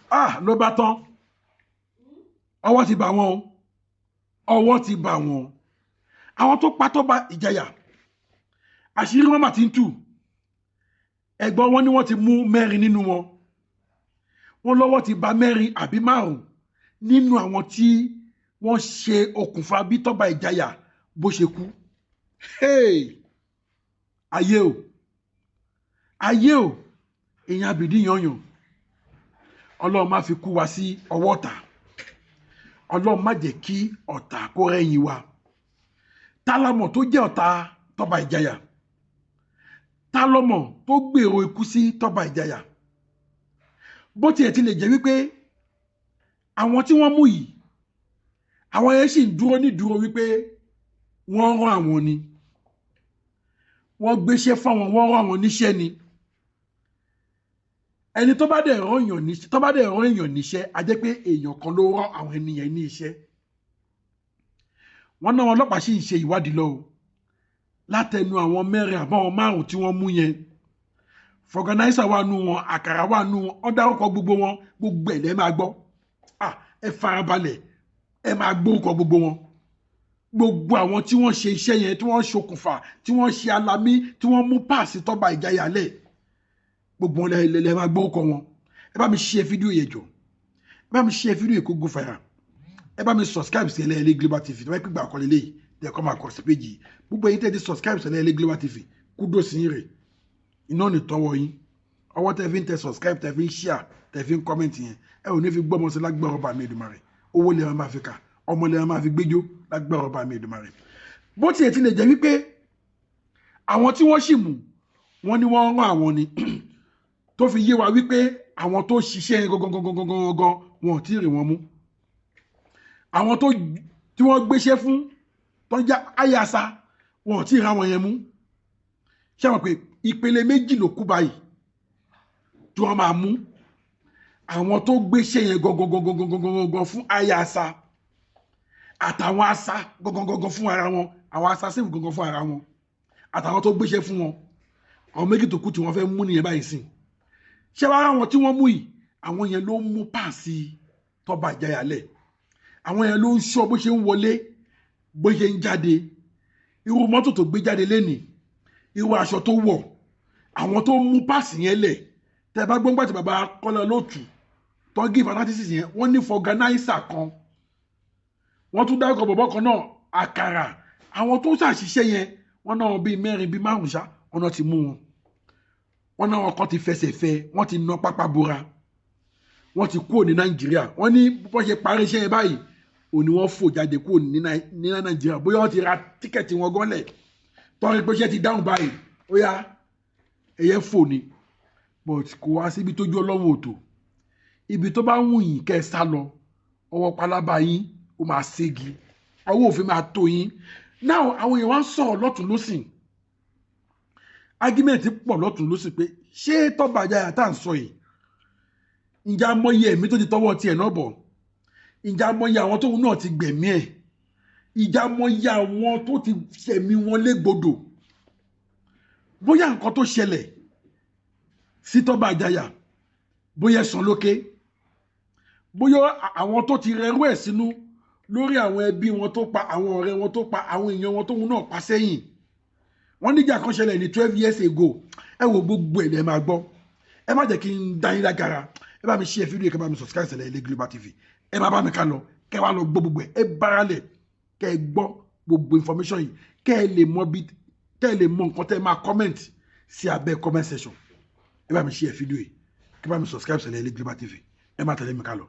Ah, ló bá tán, ọwọ́ ti bà wọ́n o, ọwọ́ ti bà wọ́n. Àwọn tó pa Tọ́ba Ìjàyà, àṣírí wọn mà ti ń tú. Ẹ̀gbọ́n wọn ni wọ́n ti mú mẹ́rin nínú wọn. Wọ́n lọ́wọ́ ti bà mẹ́rin àbí márùn nínú àwọn tí wọ́n ṣe okùnfà bí Tọ́ba Ìjàyà bó ṣe kú. Hey! Ayé o, ayé o, èèyàn àbìdí yanyan. Ọlọ́run má fi kú wa sí ọwọ́ ọ̀tá. Ọlọ́run má jẹ́ kí ọ̀tá kó rẹ́yìn wa. Tálámọ̀ tó jẹ́ ọ̀tá Tọ́ba Ìjàyà? Tálọ́mọ̀ tó gbèrò ikú sí Tọ́ba Ìjàyà? Bó tiẹ̀ ti lè jẹ́ wípé àwọn tí wọ́n mú yìí, àwọn yẹn sì ń dúró ní dúró wípé wọ́n rán àwọn ni, wọ́n gbéṣẹ́ fáwọn, wọ́n rán àwọn níṣẹ́ ni. Ẹni tó bá dẹ̀ rán èèyàn níṣẹ́, tó bá dẹ̀ rán èèyàn níṣẹ́, a jẹ́ pé èèyàn kan ló rán àwọn ènìyàn ní iṣẹ́. Wọ́n náà, ọlọ́pàá sì ń ṣe ìwádìí lọ o, látẹnu àwọn mẹ́rin àbáwọn márùn tí wọ́n mú yẹn. Vulcanizer wà nù wọn, àkàrà wà nù wọn, wọ́n dárúkọ gbogbo wọn. Gbogbo ẹ̀ lẹ́ máa gbọ́. Ah, ẹ farabalẹ̀, ẹ máa gbórúkọ gbogbo wọn, gbogbo àwọn tí wọ́n ṣe iṣẹ́ yẹn, tí wọ́n ṣokùnfà, tí wọ́n ṣe alamí, tí wọ́n mú páàsì Tọ́ba Ìjàyà lẹ̀. Gbogbo wọn lẹ máa gbórúkọ wọn. Ẹ bá mi ṣe fídíò yẹn jọ, ẹ bá mi ṣe fídíò yẹn kó go viral. Ẹ bá mi subscribe sí Ẹlẹ́yẹlé Global TV. Tí wọ́n pè gbà àkọlé léyìí tẹ́ kọ́ máa kọ̀ sí péjì yìí. Gbogbo ẹ̀yin tẹ́ ti subscribe sí Ẹlẹ́yẹlé Global TV, kudos yín rè, iná ní tọwọ́ yín. Ọwọ́ tẹ́ fi ń tẹ subscribe, tẹ́ fi ń share, tẹ́ fi ń comment yẹn, ẹ ò ní fi gbọ́mọ sí lágbára ọba mi Èdùmàrè. Owó lè máa fi kà, ọmọ lè máa fi gbẹ́jọ́ lágbára ọba mi Èdùmàrè. Bó tiẹ̀ ti lè jẹ́ wípé àwọn tí wọ́n sì mú, wọ́n ní wọ́n rán àwọn ni, tó fi yé wa wípé àwọn tó ṣiṣẹ́ yẹn gangan gangan gangan gangan, wọn ò tí ì rí wọn mú. Àwọn tó tí wọ́n gbéṣẹ́ fún, tó ń já àyàsá, wọn ò tí ì rí àwọn yẹn mú. Ṣé wọn pé ìpele méjì ló kú báyìí tí wọ́n máa mú? Àwọn tó gbéṣẹ́ yẹn gangan gangan gangan gangan fún àyàsá, àtàwọn asa gangan gangan fún ara wọn, àwọn assassin gangan fún ara wọn, àtàwọn tó gbéṣẹ́ fún wọn. Àwọn méjì tó kù tí wọ́n fẹ́ mú nìyẹn báyìí sìn. Ṣé wàá àwọn tí wọ́n mú yìí, àwọn yẹn ló mú páàsì Tọ́ba Ìjàyà lẹ̀. Àwọn yẹn ló ń ṣọ́ bó ṣe ń wọlé, bó ṣe ń jáde, irú mọ́tò tó gbé jáde lénìí, irú aṣọ tó wọ̀. Àwọn tó mú páàsì yẹn lẹ̀, tẹ́ bá gbọ́ngbà tí bàbá Kọ́lá Olóòtú tó ń give analysis yẹn, wọ́n ní vulcanizer kan, wọ́n tún dárúkọ bọ̀bọ̀ kan náà, àkàrà. Àwọn tó ṣàṣìṣe yẹn, wọ́n náà bíi mẹ́rin bíi márùn ṣá, wọ́n náà ti mú wọn. Wọ́n náà wọn kan ti fẹsẹ̀ fẹ́, wọ́n ti ná pápá bora, wọ́n ti kúrò ní Nàìjíríà. Wọ́n ní bó ṣe parí iṣẹ́ yẹn báyìí, òní wọ́n fò jáde kúrò ní Nàìjíríà. Bóyá wọ́n ti ra ticket wọn gọ́lẹ̀ tọ́rí pé iṣẹ́ ti dáhùn báyìí, ó yá, ẹyẹ fò ni. But kò wá síbi tójú Ọlọ́run òtò. Ibi tó bá wù yín kẹ́ ẹ sá lọ, ọwọ́ pálábá yín ó máa ségi, ọwọ́ òfin máa tó yín. Now, àwọn èèyàn wá ń sọ̀rọ̀ lọ́tún lọ́sìn, argument pọ̀ lọ́tún lọ́sìn pé ṣé Tọ́ba Ìjàyà tá à ń sọ yìí, ǹjẹ́ amọ̀yẹ ẹ̀mí tó ti tọwọ́ tiẹ̀ náà bọ̀? Ǹjẹ́ amọ̀yẹ àwọn tóun náà ti gbẹ̀mí ẹ̀? Ǹjẹ́ amọ̀yẹ àwọn tó ti ṣẹ̀mí wọn légbodò? Bóyá nǹkan tó ṣẹlẹ̀ sí Tọ́ba Ìjàyà, bóyá ẹ̀sán lókè, bóyá àwọn tó ti rẹrú ẹ̀ sínú lórí àwọn ẹbí wọn tó pa, àwọn ọ̀rẹ́ wọn tó pa, àwọn èèyàn wọn tóun náà pa sẹ́yìn. Wọ́n níjà kan ṣẹlẹ̀ ní 12 years ago. Ẹ wo, gbogbo ẹ̀ lẹ́ máa gbọ́. Ẹ má jẹ́ kí n dá yín lágara. Ẹ bá mi share fídíò, kẹ́ bá mi subscribe sílẹ̀ Ilé Global TV. Ẹ má bá mi ká lọ, kẹ́ wá lọ gbọ́ gbogbo ẹ̀. Ẹ báralẹ̀ kẹ́ ẹ gbọ́ gbogbo information yìí, kẹ́ ẹ lè mọ bí kẹ́ ẹ lè mọ nǹkan tẹ́ ẹ máa comment sí abẹ́ comment section. Ẹ bá mi share fídíò yìí, kẹ́ bá mi subscribe sílẹ̀ Ilé Global TV. Ẹ má tẹ̀lé mi ká lọ.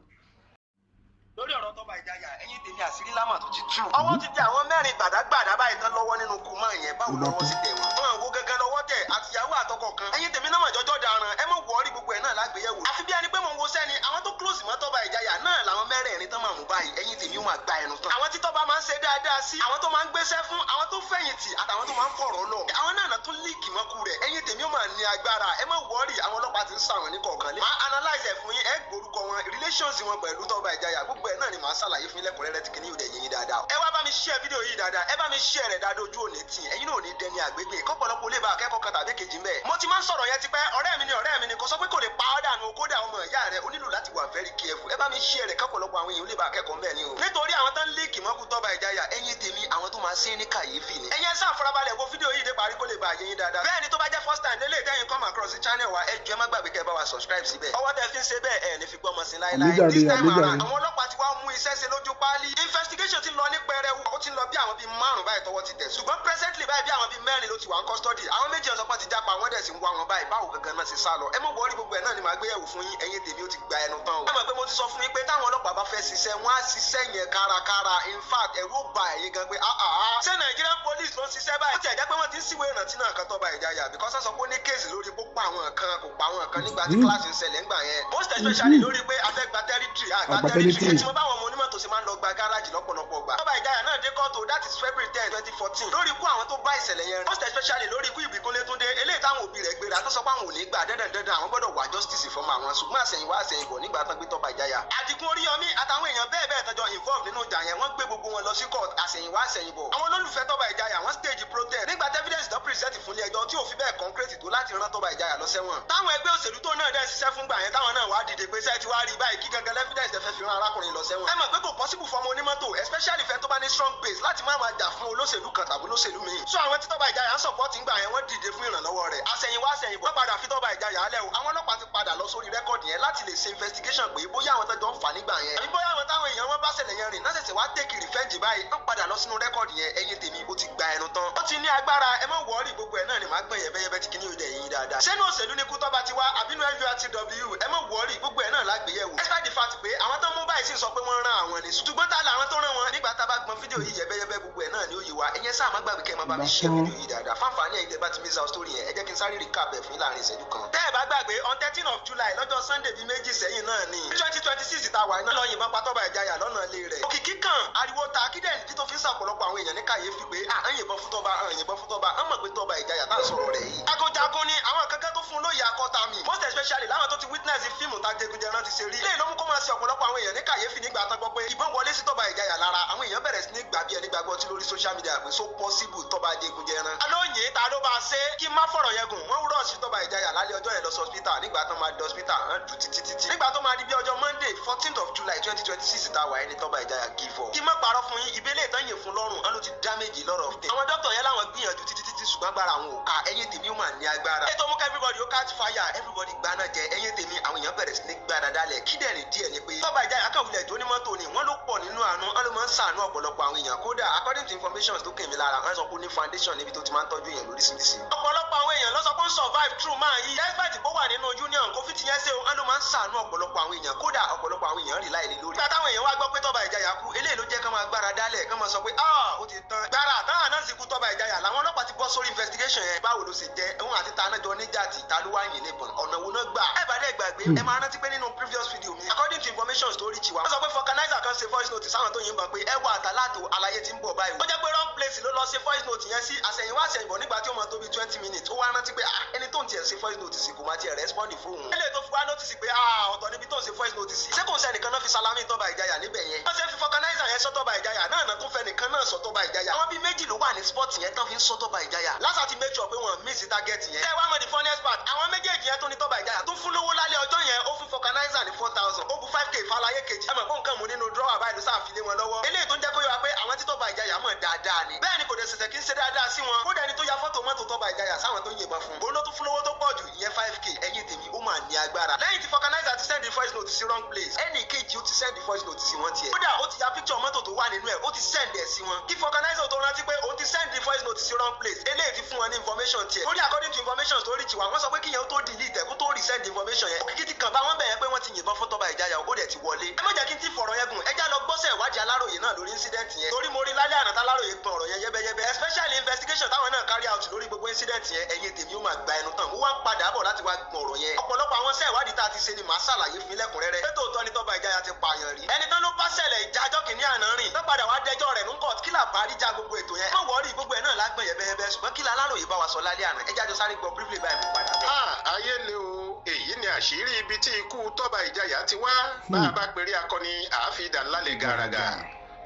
Lórí ọ̀rọ̀ Tọ́ba Ìjàyà, ẹ̀yin tèmi, àṣírí lámà tó ti tú. Ọwọ́ ti tẹ àwọn mẹ́rin gbàdágbàdá báyìí tán lọ́wọ́ nínú kú mọ́ yẹn. Báwo lọ́wọ́ sí tẹ̀ wọ́n? Wọn wo gangan lọ́wọ́ tẹ̀, àtìyàwó àtọkọ kan. Ẹ̀yin tèmi náà mà jọjọ́ daràn, ẹ mọ̀ wọ́ọ́rí, gbogbo ẹ̀ náà lágbèyẹ̀wò. Àfi bí ẹni pé mò ń wo sẹ́ni, àwọn tó close mọ́ Tọ́ba Ìjàyà náà làwọn mẹ́rẹ̀ẹ̀rin tán máa mú báyìí. Ẹ̀yin tèmi, ó máa gba ẹnu tán. Àwọn tí Tọ́ba máa ń ṣe dáadáa sí, àwọn tó máa ń gbéṣẹ́ fún, àwọn tó fẹ̀yìntì, àtàwọn tó máa ń fọ̀rọ̀ lọ. Àwọn náà tún leak mọ́kù rẹ̀. Ẹ̀yin tèmi, ó máa ní agbára. Ẹ má worry, àwọn ọlọ́pàá ti ń sàwọn ní kọ̀ọ̀kan lé. Máa analyze ẹ̀ fún yín, ẹ gbórúkọ wọn, relations wọn pẹ̀lú Tọ́ba Ìjàyà, gbogbo ẹ̀ náà ni màá ṣàlàyé fún yín lẹ́kùnrẹ́rẹ́ tí kìíní yóò dẹ̀ yé yín dáadáa. Ẹ wá bá mi share fídíò yìí dáadáa, ẹ bá mi share rẹ̀ dáadáa. Ojú òní tì, ẹ̀yin náà ò ní dẹni àgbégbè, kọ́pọ̀lọpọ̀ lè bá akẹ́kọ̀ọ́ kan tàbí kejì ń bẹ̀. Mo ti máa ń sọ̀rọ̀ yẹn tipẹ́. Ọ̀rẹ́ mi ni, ọ̀rẹ́ mi ni, kò sọ pé kò lè pa ọ́ dànù. Kódà ọmọ ìyá rẹ̀, o nílò láti wà. very careful. Ẹ bá mi share rẹ̀ kọ́pọ̀lọpọ̀ àwọn èèyàn lè bá akẹ́kọ̀ọ́ mbẹ́ ni o. Nítorí àwọn tán líìkì mọ́kú Tọ́ba Ìjàyà, ẹ̀yin tèmi, àwọn tó máa ṣe ní kàyéfì ni. Ẹ̀yin ẹ ṣáà farabalẹ̀ wo fídíò yìí dé parí kó lè bá yé yín dáadáa. Bẹ́ẹ̀ ni, tó bá jẹ́ first time lélẹ̀ tẹ́yìn come across the channel wa, ẹ jọ̀ọ́, ẹ má gbàgbé kẹ́ ẹ bá wa subscribe síbẹ̀. Ọwọ́ tẹ fi ń ṣe bẹ́ẹ̀, ẹ̀ ní fi gbọ́mọ sí láéláé. Àmíjàre, This time àmíjàre. around, àwọn ọlọ́pàá ti wá mú iṣẹ́ ṣe lójú páálí. Investigation ti lọ ní pẹrẹwu, ó ti ń lọ bí àwọn bíi márùn báyìí tọwọ́ ti tẹ̀, ṣùgbọ́n presently báyìí, bí àwọn bíi mẹ́rin ló ti wà ní custody. Àwọn méjì ọ̀sán pọ̀ ti jápa, wọ́n dẹ̀ sì ń wá wọn báyìí. Báwo gangan náà ṣe sá lọ? Ẹ mọ̀ wọ́ọ́rí, gbogbo ẹ̀ náà ni màá gbé yẹ̀wò fún yín. Ẹ̀yin tèmi, ó ti gba ẹnu tán o. Ẹ mọ̀ pé mo ti sọ fún yín pé táwọn ọlọ́pàá bá fẹ́ ṣiṣẹ́, wọ́n á ṣiṣẹ́ yẹn kárakára. In fact, ẹ̀rù ó bà ẹ̀yin gan pé ah ah, ṣé Nigerian police ló ń ṣiṣẹ́ báyìí? Ó tiẹ̀ jẹ́ pé wọ́n ti ń síwèé ìrántí náà kan Tọ́ba Ìjàyà, because wọ́n sọ pé ó ní case lórí pé ó pa àwọn kan, kò pa àwọn kan nígbà tí clash ń ṣẹlẹ̀ ńgbà yẹn, most especially lórí pé a fẹ́ gba territory, àgbà Àgbà territory. territory. Ẹ ti mọ báwọn ọmọ onímọ̀tò ṣe máa ń lọ gba gáràjì lọ́pọ̀lọpọ̀ gbà. Tọ́ba Ìjàyà náà dé kóòtù, that is February 10, 2014, lórí ikú àwọn tó bá ìṣẹ̀lẹ̀ yẹn rìn, most especially lórí ikú Ìbíkúnlé Túndé, eléyìí táwọn òbí rẹ̀ gbéra tó sọ pé àwọn ò ní gbà, dandan dandan àwọn gbọ́dọ̀ wá justice fọmọ àwọn. Ṣùgbọ́n àṣẹ̀yìnwá àṣẹ̀yìnbọ̀, nígbà tán gbé Tọ́ba Ìjàyà, Àdìgún Oríyọmí àtàwọn èèyàn bẹ́ẹ̀ bẹ́ẹ̀ tọ́jọ́ involve nínú ìjà yẹn, wọ́n gbé gbogbo wọn lọ sí court. Àṣẹ̀yìnwá àṣẹ̀yìnbọ̀, àwọn olólùfẹ́ Tọ́ba Ìjàyà, wọ́n stage protest nígbà tí evidence tó present fún ilé ẹjọ́ tí ò fi bẹ́ẹ̀ concrete tó láti rán Tọ́ba Ìjàyà lọ sẹ́wọ̀n. Táwọn ẹgbẹ́ òṣèlú tó náà dẹ̀ ṣiṣẹ́ fúngbà yẹn, táwọn náà wá dìde pé sẹ́ẹ̀ tí wàá rí báyìí, kí gangan evidence tẹ fẹ́ fi rán arákùnrin lọ sẹ́wọ̀n? Ẹ mọ̀ pé kò possible fọmọ onímọ́tò, especially fẹ́ tó bá ní strong base, láti má máa jà fún olóṣèlú kan tàbí olóṣèlú míì. So àwọn tí Tọ́ba Ìjàyà ń support ńgbà yẹn, wọ́n dìde fún ìrànlọ́wọ́ rẹ̀. Àṣẹ̀yìnwá àṣẹ̀yìnbọ̀, wọ́n padà fi Tọ́ba Ìjàyà lẹ̀ o. Àwọn ọlọ́pàá ti padà lọ sórí record yẹn láti lè ṣe investigation pé bóyá àwọn tọ́jọ́ ń fà nígbà yẹn àbí bóyá àwọn táwọn èèyàn wọn bá ṣẹlẹ̀ yẹn rìn náà ṣẹ̀ṣẹ̀ wá take revenge báyìí. Wọ́n padà lọ sínú record yẹn. Ẹ̀yin tèmi, ó ti gba ẹnu tán, ó ti ní agbára. Ẹ má worry, gbogbo ẹ̀ náà ni màá gbọ̀n yẹ̀bẹ́yẹ̀bẹ́ tí kìíní yóò dẹ̀ yín dáadáa. Sẹ́nu òṣèlú ni kú Tọ́ba ti wá àbínú NURTW? Ẹ má worry, gbogbo ẹ̀ náà lágbèyẹ̀wò. Despite the fact pé àwọn tó mú báyìí sì sọ pé wọ́n rán àwọn ni, ṣùgbọ́n tá làwọn tó rán wọn? Nígbà tá a bá gbọ́n fídíò yìí yẹ̀bẹ́yẹ̀bẹ́, gbogbo ẹ̀ náà ni ó yé wa. Ẹ̀yẹn sáà má gbàgbé kẹ́ ẹ má bá mi share fídíò yìí dáadáa fáǹfààní ẹ̀yin tẹ́ bá ti miss out story yẹn. Ẹ jẹ́ kí n sáré recap ẹ̀ fún yín láàrin ìṣẹ́jú kan. Tẹ́ ẹ bá gbàgbé, on 13 of July, lọ́jọ́ Sunday bíi 2 sẹ́yìn náà ni, 2026 ta wà, iná lọ yìnbọn pa Tọ́ba Ìjàyà lọ́nà ilé rẹ̀. Òkìkí kan, ariwo ta kídẹ̀ ní tó fi ń sàpọ̀lọpọ̀ àwọn èèyàn ní kàyéfì pé à ń yìnbọn fún Tọ́ba, à ń yìnbọn fún Tọ́ba. À ń mọ̀ pé Tọ́ba Ìjàyà tá à ń sọ̀rọ̀ rẹ̀ yìí, jagunjagun ni. Àwọn kankan tó fún un lóye akọta mi, most especially láwọn tó ti witness fíìmù tá jẹgunjẹran ti ṣe rí. Ilé ló mú kó máa ṣe ọ̀pọ̀lọpọ̀ àwọn èèyàn ní kàyéfì. Nígbà tán gbọ́ pé ìbọn wọlé sí Tọ́ba Ìjàyà lára, àwọn èèyàn bẹ̀rẹ̀ sí ní gbà bí ẹni gbàgbọ́ tí lórí social media pé so possible Tọ́ba jẹgunjẹran. Alóyè ta ló bá ṣe? Kí má fọ̀rọ̀ yẹn gùn, wọ́n wúrọ̀ sí Tọ́ba Ìjàyà lálẹ́ ọjọ́ yẹn lọ sí hospital. Nígbà tán máa di hospital, hàn dù títí títí. Nígbà tó máa di bí ọjọ́ Monday, 14th of July 2026 tá a wà, ẹni Tọ́ba Ìjàyà give up. Kí má parọ́ fún yín, ìbílẹ̀ ìtàn yìí fún lọ́rùn hàn ló ti damage lọ́rọ̀ tẹ̀. Àwọn dókítà yẹn láwọn gbìyànjú títí títí, ṣùgbọ́n agbára àwọn ò ká. Ẹ̀yin tèmi, ó mà ní agbára. Ètò mú ká everybody ó catch fire, everybody gbaná jẹ. Ẹ̀yin tèmi, àwọn èèyàn bẹ̀rẹ̀ sí ní gbá dáadáa lẹ̀. Kí dẹ̀ ní díẹ̀ ni pé Tọ́ba Ìjàyà kàn wulẹ̀ jó ní mọ́tò ni wọ́n ló pọ̀ nínú àánú, wọ́n ló máa ń ṣàánú ọ̀pọ̀lọpọ̀ àwọn èèyàn. Kódà, according to information tó kàn mí lára, wọ́n sọ pé ó ní foundation níbi tó ti máa ń tọ́jú èèyàn lóríṣiríṣi. Ọ̀pọ̀lọpọ̀ àwọn èèyàn ló sọ pé ó ń survive through máa yí, despite bó wà nínú union kó fi ti yẹn ṣe o. Wọ́n ló máa ń ṣàánú ọ̀pọ̀lọpọ̀ àwọn èèyàn. Kódà, ọ̀pọ̀lọpọ̀ àwọn èèyàn rí láìlè lórí. Nígbà táwọn èèyàn wá gbọ́ pé Tọ́ba Ìjàyà kú, eléyìí ló jẹ́ ká máa gbára dálẹ̀, ká máa sọ pé ah, ó ti tán. Gbára táwọn náà sì kú Tọ́ba Ìjàyà, làwọn ọlọ́pàá ti bọ́ sórí investigation yẹn. Báwo ló ṣe jẹ́? Òun àti ta náà jọ níjà tí ta ló wá yìn níbọn? Ọ̀nà wo náà gbà? Ẹ bá dẹ̀ gbàgbé, ẹ máa rántí pé nínú previous video mi, according to information tó reach wa, wọ́n sọ pé vulcanizer kan ṣe voice note sáwọn tó yìnbọn pé ẹ wà àtàlátò àlàyé tí ń bọ̀ báyìí. Ó jẹ́ pé wrong place ló lọ ṣe voice note yẹn sí. Àṣẹ̀yìnwá àṣẹ̀yìnbọ̀, nígbà tí ó mọ tó bí 20 minutes, ó wá rántí pé ah, ẹni tó ń tiẹ̀ ṣe voice note sí kò má tiẹ̀ respond fóun. Eléyìí tó fi wá notice pé ah, ọ̀tọ̀ níbi tó ń ṣe voice note sí. Ṣé kò ń sẹ́nìkan náà fi salami Tọ́ba Ìjàyà níbẹ̀ yẹn? Wọ́n ṣe fi vulcanizer yẹn sọ Tọ́ba Ìjàyà náà náà tún fẹ́ nìkan náà sọ Tọ́ba Ìjàyà. Àwọn bíi méjì ló wà ní spot yẹn tán fi ń sọ Tọ́ba Ìjàyà. Lásà ti make sure pé wọ́n miss target yẹn. Ẹ wá mọ̀ the funniest part, àwọn méjèèjì yẹn tó ní Tọ́ba Ìjàyà tó fún lówó lálẹ́ ọjọ́ yẹn, ó fún vulcanizer ní 4,000, ó bu 5K fàlàyé kejì. Ẹ mọ̀ pé nǹkan mú nínú drawer báyìí ló sáà fi lé wọn lọ́wọ́. Eléyìí tó ń jẹ́ kó yọ wá pé àwọn tí Tọ́ba Ìjàyà mọ̀ dáadáa ni. Bẹ́ẹ̀ ni kò dẹ̀ ṣẹ̀ṣẹ̀ kí ń ṣe dáadáa sí wọn. Kódà, ẹni tó ya fọ́tò mọ́tò Tọ́ba Ìjàyà sáwọn tó yìnbọn fún un, òun ló tún fún lówó tó pọ̀ jù, ìyẹn 5K. Ẹ̀yin tèmi, ó mà ní agbára. Lẹ́yìn tí vulcanizer ti send the voice note sí wrong place, ẹnì kejì ó ti send the voice note sí wọn tiẹ̀. Kódà, ó ti ya picture mọ́tò tó wà nínú ẹ̀, ó ti send ẹ̀ sí wọn. Kí vulcanizer tó rántí pé òun ti send the voice note sí wrong place, eléyìí ti fún wọn ní information tiẹ̀. Torí according to information tó reach wa, wọ́n sọ pé kíyẹn ó tó delete ẹ̀, kó tó resend information yẹn, òkìkí ti kàn bá wọn bẹ̀yẹn pé wọ́n ti yìnbọn fún Tọ́ba Ìjàyà, ó dẹ̀ ti wọlé. Ẹ má jẹ́ kí n ti fọ̀rọ̀ yẹn gùn, ẹ já lọ gbọ́sẹ̀ ìwádìí Aláròyé náà lórí incident yẹn, torí mo rí lálẹ́ àná táláròyé gbọ́n ọ̀rọ̀ yẹn yẹ́bẹ́yẹ́bẹ́, especially investigation táwọn náà carry out lórí gbogbo incident yẹn. Ẹ̀yin tèmi, ó máa gba ẹnu tán. Mo wá ń padà bọ̀ láti wá gbọ́n ọ̀rọ̀ yẹn. Ọ̀pọ̀lọpọ̀ àwọn iṣẹ́ ìwádìí tá a ti ṣe ni màá ṣàlàyé fún lẹ́kùnrẹ́rẹ́. Pé tòótọ́ ni Tọ́ba Ìjàyà ti pààyàn rí? Ẹni tán ló bá ṣẹlẹ̀ ìjájọ́ kìíní àná rìn tó padà wá dẹjọ́ rẹ̀ ní court, kí làbárí já gbogbo ètò yẹn? Má worry, gbogbo ẹ̀ náà lágbọ̀n yẹ̀bẹ̀yẹ̀bẹ̀. Ṣùgbọ́n kí l'Aláròyé bá wa sọ lálẹ́ àná? Ẹ jájọ sáré gbọ́ briefly báyìí, mo padà bọ̀. Ayé le o. Èyí ni àṣírí ibi tí ikú Tọ́ba Ìjàyà ti wá. Bá a bá pèrè akọni, àáfi dà ńlálẹ̀ gàràgà.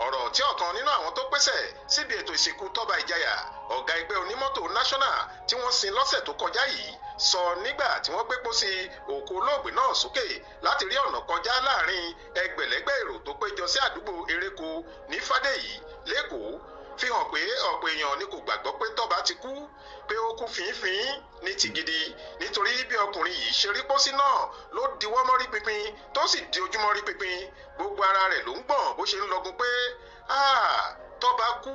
Ọ̀rọ̀ tí ọ̀kan nínú àwọn tó pèsè síbi ètò ìsìnkú Tọ́ba Ìjàyà, ọ̀gá ẹgbẹ́ onímọ́tò national tí wọ́n sin lọ́sẹ̀ tó kọjá yìí, sọ nígbà tí wọ́n gbé pósí òkú olóògbé náà sókè láti rí ọ̀nà kọjá láàrin. Ọ̀pọ̀ èèyàn ni kò gbàgbọ́ pé Tọ́ba ti kú, pé ó kú fínfín ní ti gidi, nítorí bí ọkùnrin yìí ṣe rí pósí náà ló diwọ́ mọ́rí pínpín tó sì di ojúmọ́ rí pínpín. Gbogbo ara rẹ̀ ló ń gbọ̀n bó ṣe ń lọgun pé Tọ́ba kú,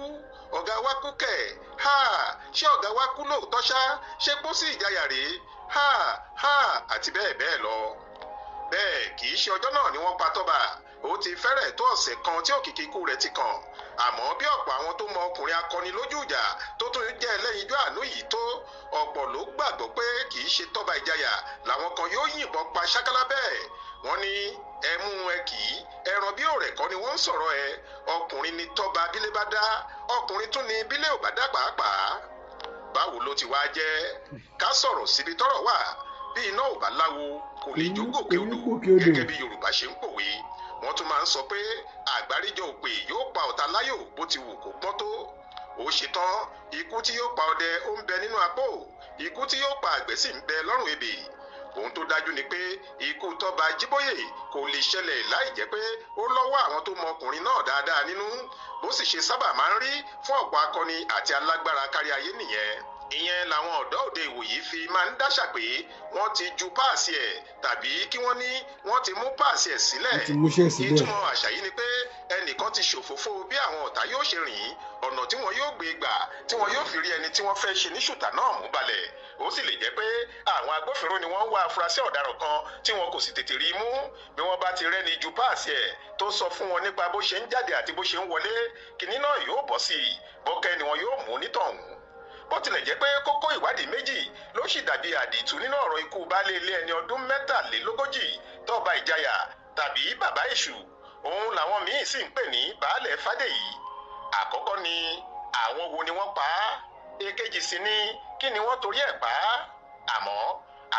ọ̀gá wa kú kẹ̀, ṣé ọ̀gá wa kú lóòótọ́ ṣá, ṣé pósí Ìjayà rèé, ha ha, àti bẹ́ẹ̀ bẹ́ẹ̀ lọ. Bẹ́ẹ̀ kì í ṣe ọjọ́ náà ni wọ́n pa Tọ́ba, ó ti fẹ́rẹ̀ tó ọ̀sẹ̀ kan tí òkìkí ikú rẹ̀ ti kàn. Àmọ́ bí ọ̀pọ̀ àwọn tó mọ ọkùnrin akọni lójú ìjà tó tún jẹ́ ẹlẹ́yinjú àánú yìí tó, ọ̀pọ̀ ló gbàgbọ́ pé kì í ṣe Tọ́ba Ìjayà làwọn kan yóò yìnbọn pa ṣákálá bẹ́ẹ̀. Wọ́n ní ẹmú ẹ kì í ẹran bí òrẹ̀ kọ́ ni wọ́n ń sọ̀rọ̀ ẹ. Ọkùnrin ni Tọ́ba bílé bá dá, ọkùnrin tún ni bílé ò bá dá pàápàá. Báwo ló ti wá jẹ́? Ká sọ̀rọ̀ síbi tọ́rọ̀ wà. Bí iná ò bá láwo kò lè jó gòkè odò, gẹ́gẹ́ bí Yorùbá ṣe ń pòwe. Wọ́n tún máa ń sọ pé àgbáríjọ òpè yóò pa ọ̀tá láyò bó ti wù kó gbọ́n tó. Ó ṣetán, ikú tí yóò pa ọdẹ ó ń bẹ nínú apó, ikú tí yóò pa àgbẹ̀ sì ń bẹ lọ́rùn ebè. Ohun tó dájú ni pé ikú Tọ́ba Ajíbóyè kò lè ṣẹlẹ̀ láì jẹ́ pé ó lọ́wọ́ àwọn tó mọ ọkùnrin náà dáadáa nínú, bó sì ṣe sábà máa ń rí fún ọ̀pọ̀ akọni àti alágbára kárí ayé nìyẹn. Ìyẹn làwọn ọ̀dọ́ òde ìwòyí fi máa ń dáṣà pé wọ́n ti ju páàsì ẹ̀, tàbí kí wọ́n ní wọ́n ti mú páàsì ẹ̀ sílẹ̀. Ìtumọ̀ àṣà yìí ni pé ẹnìkan ti ṣòfófó bí àwọn ọ̀tá yóò ṣe rìn, ọ̀nà tí wọ́n yóò gbé gbà tí wọ́n yóò fi rí ẹni tí wọ́n fẹ́ ṣe ní ṣùtà náà mú balẹ̀. Ó sì lè jẹ́ pé àwọn agbófinró ni wọ́n ń wá afurasí ọ̀daràn kan tí wọn kò sì tètè rí mú. Bí wọ́n bá ti rẹ́ni ju páàsì ẹ̀ tó sọ fún wọn nípa bó ṣe ń jáde àti bó ṣe ń wọlé, kìnní náà yóò bọ́ sí i, bọ́kẹ́ ni wọn yóò mú nítọ̀hún. Bó tilẹ̀ jẹ́ pé kókó ìwádìí méjì ló sì dàbí àdìtú nínú ọ̀rọ̀ ikú baálé ilé ẹni ọdún 43 Tọ́ba Ìjayà tàbí bàbá èṣù, òun làwọn míín sì ń pè ní baálẹ̀ Fádèyí. Àkọ́kọ́ ni àwọn wo ni wọ́n pa á, èkejì sì ni kí ni wọ́n torí ẹ̀ pa á. Àmọ́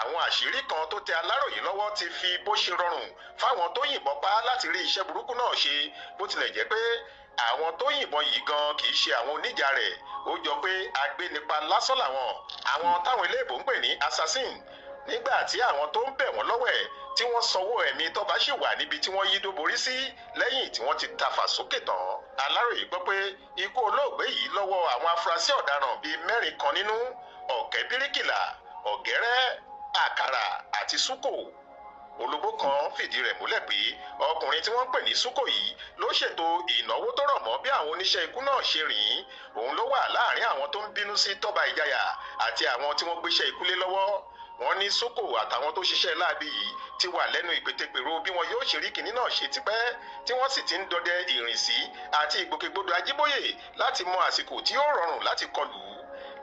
àwọn àṣírí kan tó tẹ Aláròyé lọ́wọ́ ti fi bó ṣe rọrùn fáwọn tó yìnbọn pa á láti rí iṣẹ́ burúkú náà ṣe, bó tilẹ̀ jẹ́ pé àwọn tó yìnbọn yìí gan kì í ṣe àwọn oníjà rẹ̀. Ó jọ pé agbénipa lásán làwọn, àwọn táwọn iléèbó ń pè ní assassin. Nígbà tí àwọn tó ń bẹ̀ wọ́n lọ́wọ́ ẹ̀ tí wọ́n sanwó ẹ̀mí Tọ́ba sì wà níbi tí wọ́n yí dóborí sí lẹ́yìn tí wọ́n ti tafà sókè tán. Aláròyé gbọ́ pé ikú olóògbé yìí lọ́wọ́ àwọn afurasí ọ̀daràn bíi 4 kan nínú: Ọ̀kẹ́ Bíríkìlà, Ọ̀gẹ́rẹ́, Àkàrà àti Súkò. Olóbó kan fìdí rẹ̀ múlẹ̀ pé ọkùnrin tí wọ́n ń pè ní Súkò yìí ló ṣètò ìnáwó tó rọ̀ mọ́ bí àwọn oníṣẹ́ ikú náà ṣe rìn. Òun ló wà láàrin àwọn tó ń bínú sí Tọ́ba Ìjayà àti àwọn tí wọ́n gbéṣẹ́ ikú lé lọ́wọ́. Wọ́n ní Súkò àtàwọn tó ṣiṣẹ́ láabi yìí ti wà lẹ́nu ìpètèpèrò bí wọn yóò ṣe rí kinní náà ṣe tipẹ́, tí wọ́n sì ti ń dọdẹ ìrìnsí àti ìgbòkègbodò Ajíbóyè láti mọ àsìkò tí yóò rọrùn láti kọlù ú.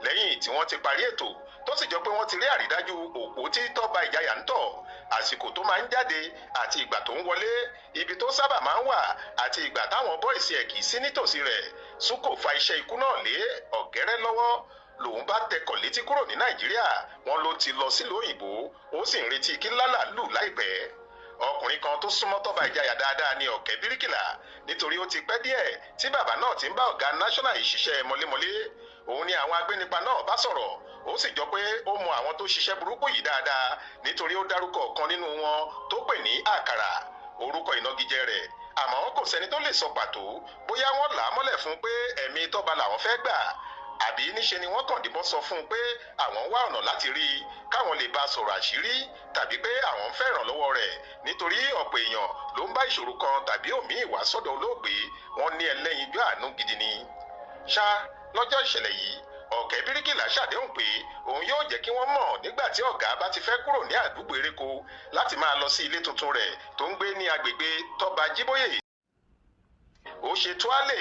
Lẹ́yìn tí wọ́n ti parí ètò tó sì jọ pé wọ́n ti rí àrídájú òpó tí Tọ́ba Ìjayà ń tọ̀, àsìkò tó máa ń jáde àti ìgbà tó ń wọlé, ibi tó sábà máa ń wà àti ìgbà táwọn bọ́ìsì ẹ̀ kì í sí nítòsí rẹ̀, Súkò fa iṣẹ́ ikú náà lé Ọ̀gẹ́rẹ́ lọ́wọ́. Lòun bá tẹkọ̀ létí kúrò ní Nàìjíríà, wọn ló ti lọ sílùú òyìnbó, ó sì ń retí kí lálà lù láìpẹ́. Ọkùnrin kan tó súnmọ́ Tọ́ba Ìjayà dáadáa ní Ọ̀kẹ́ Bíríkìlà, nítorí ó ti pẹ́ díẹ̀ tí bàbá náà ti ń bá ọ̀gá national yìí ṣiṣẹ́ mọ́lémọ́lé. Òun ni àwọn agbénipa náà bá sọ̀rọ̀, ó sì jọ pé ó mọ àwọn tó ṣiṣẹ́ burúkú yìí dáadáa, nítorí ó dárúkọ ọ̀kan nínú wọn tó pè ní Àkàrà, orúkọ ìnagijẹ rẹ̀. Àmọ́ kò sẹ́ni tó lè sọ pàtó bóyá wọ́n là á mọ́lẹ̀ fún pé ẹ̀mí Tọ́ba làwọn fẹ́ gbà, àbí níṣe ni wọ́n kàn díbọ́n sọ fún un pé àwọn wá ọ̀nà láti rí i káwọn lè bá a sọ̀rọ̀ àṣírí, tàbí pé àwọn ń fẹ́ ìrànlọ́wọ́ rẹ̀, nítorí ọ̀pọ̀ èèyàn ló ń bá ìṣòro kan tàbí òmíì wá sọ́dọ̀ olóògbé. Wọ́n ní ẹlẹ́yinjú àánú gidi ni. Ṣá lọ́jọ́ ìṣẹ̀lẹ̀ yìí, Ọ̀kẹ́ Bíríkìlà ṣàdéhùn pé òun yóò jẹ́ kí wọ́n mọ̀ nígbà tí ọ̀gá bá ti fẹ́ kúrò ní àdúgbò eréko láti máa lọ sí ilé tuntun rẹ̀ tó ń gbé ní agbègbè Tọ́ba Jíbóyè. Ó ṣe túálè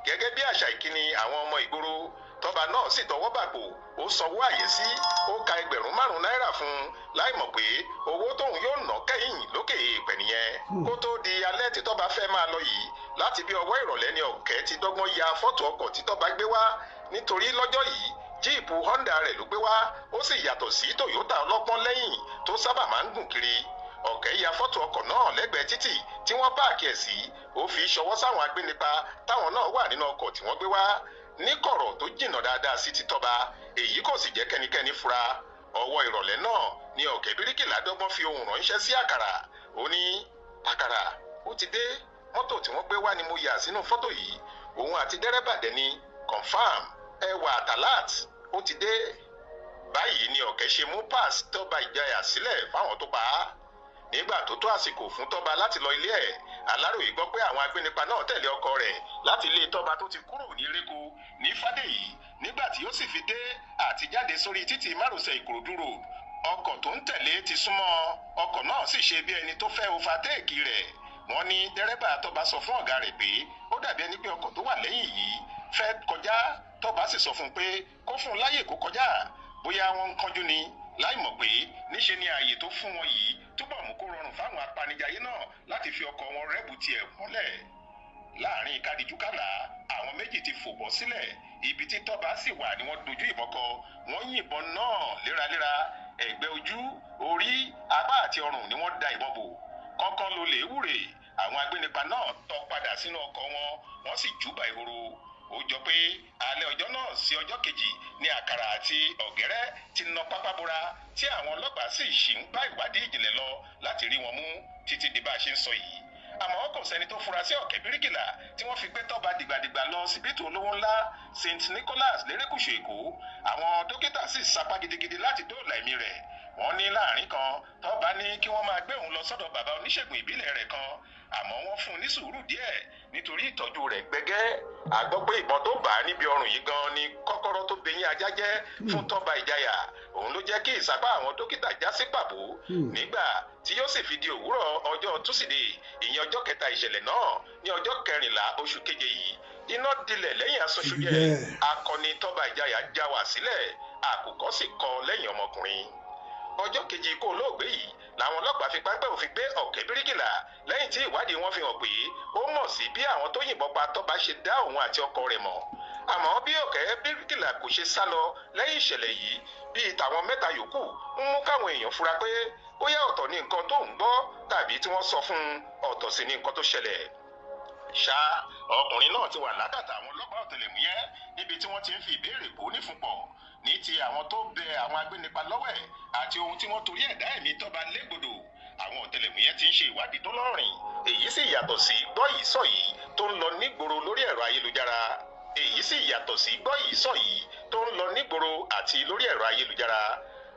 gẹ́gẹ́ bí àṣà ìkíni àwọn ọmọ ìgboro. Tọ́ba náà sì tọwọ́ bàpò, ó sanwó àyẹ́sí, ó ka 5,000 náírà fún un láì mọ̀ pé owó tóun yóò ná kẹ́yìn lókè èèpẹ̀ nìyẹn. Kó tó di alẹ́ tí Tọ́ba fẹ́ máa lọ yìí, láti bí ọwọ́ ìrọ̀lẹ́ ni Ọ̀kẹ́ ti dọ́gbọ́n ya fọ́tò ọkọ̀ tí Tọ́ba gbé wá, nítorí lọ́jọ́ yìí jíìpù Honda rẹ̀ ló gbé wá, ó sì yàtọ̀ sí Toyota ọlọ́pọ́n lẹ́yìn tó sábà máa ń gùn kiri. Ọ̀kẹ́ ya fọ́tò ọkọ̀ náà lẹ́gbẹ̀ẹ́ títì tí wọ́n páàkì ẹ̀ sí, ó fi ṣọwọ́ sáwọn agbénipa táwọn náà wà nínú ọkọ̀ tí wọ́n gbé wá ní kọ̀rọ̀ tó jìnnà dáadáa sí ti Tọ́ba. Èyí kò sì jẹ́ kẹ́nikẹ́ni fura. Ọwọ́ ìrọ̀lẹ́ náà ni Ọ̀kẹ́ Bíríkìlà dọ́gbọ́n fi ohùn ránṣẹ́ sí Àkàrà. Ó ní, Àkàrà, ó ti dé, mọ́tò tí wọ́n gbé wá ni mo yà sínú fọ́tò yìí, òun àti dẹ́rẹ́bà dẹ̀ ni, confam. Ẹ wà àtàlát, ó ti dé. Báyìí ni Ọ̀kẹ́ ṣe mú pass Tọ́ba Ìjayà sílẹ̀ fáwọn tó pa á. Nígbà tó tó àsìkò fún Tọ́ba láti lọ ilé ẹ̀, Aláròyé gbọ́ pé àwọn agbénipa náà tẹ̀lé ọkọ rẹ̀ láti ilé Tọ́ba tó ti kúrò ní Réko ní Fádèyí. Nígbà tí ó sì fi dé àti jáde sórí títì márosẹ̀ Ìkòròdú Road, ọkọ̀ tó ń tẹ̀lé ti súnmọ́. Ọkọ̀ náà sì ṣe bí ẹni tó fẹ́ overtake rẹ̀. Wọ́n ní dẹ́rẹ́bà Tọ́ba sọ fún ọ̀gá rẹ̀ pé ó dàbí ẹni pé ọkọ̀ tó wà lẹ́yìn yìí fẹ́ kọjá. Tọ́ba sì sọ fún un pé kó fún un láyè kó kọjá, bóyá wọ́n ń kánjú ni, láì mọ̀ pé níṣe ni ààyè tó fún wọn yìí túbọ̀ mú kó rọrùn fáwọn apanijayé náà láti fi ọkọ̀ wọn rẹ́bù tiẹ̀ mọ́lẹ̀. Láàrin kádijúkàlà, àwọn méjì ti fò bọ́ sílẹ̀. Ibi tí Tọ́ba sì wà ni wọ́n dojú ìbọn kọ. Wọ́n yìnbọn náà léraléra. Ẹ̀gbẹ́ ojú, orí, apá àti ọrùn ni wọ́n da ìbọn bò. Kọ́kọ́ ló lè wúre. Àwọn agbénipa náà tọ́ padà sínú ọkọ̀ wọn, wọ́n sì júbà ìhòòrò. Ó jọ pé alẹ́ ọjọ́ náà sí ọjọ́ kejì ní Àkàrà àti Ọ̀gẹ́rẹ́ ti na pápá bora, tí àwọn ọlọ́pàá sì ṣì ń bá ìwádìí ìjìnlẹ̀ lọ láti rí wọn mú títí di bá a ṣe ń sọ yìí. Àmọ́ kò sẹ́ni tó fura sí Ọ̀kẹ́ bíríkìlà tí wọ́n fi gbé Tọ́ba dìgbàdìgbà lọ síbítù olówó ńlá St Nicholas lérékùṣù Èkó. Àwọn dókítà sì sapá gidigidi láti dóòlà ẹ̀mí rẹ̀. Wọ́n ní láàrin kan, Tọ́ba ní kí wọ́n máa gbé òun lọ sọ́dọ̀ bàbá oníṣègùn ìbílẹ̀ rẹ̀ kan, àmọ́ wọ́n fún un ní sùúrù díẹ̀ nítorí ìtọ́jú rẹ̀ gbẹgẹ́. A gbọ́ pé ìbọn tó bà á níbi ọrùn yìí gan ni kọ́kọ́rọ́ tó bẹyín ajá jẹ́ fún Tọ́ba Ìjayà. Òun ló jẹ́ kí ìsapá àwọn dókítà já sí pàbó. Nígbà tí yóò sì fi di òwúrọ̀ ọjọ́ Túsídẹ̀ẹ́, ìyẹn ọjọ́ kẹta ìṣẹ̀lẹ̀ náà, ní ọjọ́ 14 oṣù keje yìí, iná dilẹ̀ lẹ́yìn aṣoṣújẹ. Akọni Tọ́ba Ìjayà já wá sílẹ̀, àkùkọ sì kọ lẹ́yìn ọmọkùnrin. Ọjọ́ kejì ikú olóògbé yìí làwọn ọlọ́pàá fi páńpẹ́ òfin gbé Ọ̀kẹ́ bíríkìlà, lẹ́yìn tí ìwádìí wọn fi hàn pé ó mọ̀ sí bí àwọn tó yìnbọn pa Tọ́ba ṣe dá òun àti ọkọ rẹ̀ mọ̀. Àmọ́ bí Ọ̀kẹ́ bíríkìlà kò ṣe sá lọ lẹ́yìn ìṣẹ̀lẹ̀ yìí bíi tàwọn mẹ́ta yòókù, ń mú káwọn èèyàn fura pé bóyá ọ̀tọ̀ ni nǹkan tó ń gbọ́ tàbí tí wọ́n sọ fún un, ọ̀tọ̀ sì ni nǹkan tó ṣẹlẹ̀. Ṣá ọkùnrin náà ti wà lákàtà àwọn ọlọ́pàá ọ̀tẹlẹ̀múyẹ́, níbi tí wọ́n ti ń fi ìbéèrè bò nífúnpọ̀ ní ti àwọn tó bẹ àwọn agbénipa lọ́wẹ̀ àti ohun tí wọ́n torí ẹ̀dá ẹ̀mí Tọ́ba légbodò. Àwọn ọ̀tẹlẹ̀múyẹ́ ti ń ṣe ìwádìí tó lọ́rìn. Èyí sì yàtọ̀ sí gbọ́ yìí sọ yìí tó ń lọ nígboro lórí ẹ̀rọ ayélujára. Èyí sì yàtọ̀ sí gbọ́ yìí sọ yìí tó ń lọ nígboro àti lórí ẹ̀rọ ayélujára.